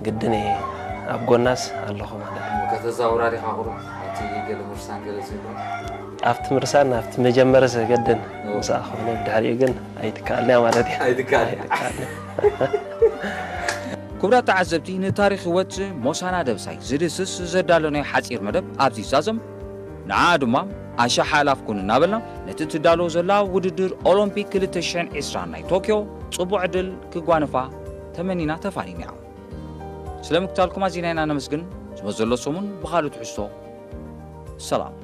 ግድን እየ ኣብ ጎናስ ኣለኹ ማለት እዩ። ከተዛውራ ዲኻ ቁሩብ ኣብቲ ገለ ምርሳን ገለ ዝብሎ ኣብቲ ምርሳን ኣብቲ መጀመርስ ግድን ምስኣ ክኾነ ብድሕሪኡ ግን ኣይትከኣልንያ ማለት እዩ። ኣይትከኣል ኣይትከኣልንያ። ክቡራት ተዓዘብቲ ንታሪክ ህይወት ሞሳና ደብሳይ ዝድስስ ዘዳለናዮ ሓፂር መደብ ኣብዚ ይዛዘም። ንዓ ድማ ኣሻሓ ኣላፍኩን እናበልና ነቲ ትዳሎ ዘላ ውድድር ኦሎምፒክ ክልተ ሽሕን ዕስራን ናይ ቶክዮ ፅቡቅ ዕድል ክጓነፋ ተመኒና ተፋኒና። ስለ ምክታልኩም ኣዚና ኢና ነመስግን። ዝመዘሎ ሰሙን ብኻልእ ትሕዝቶ ሰላም።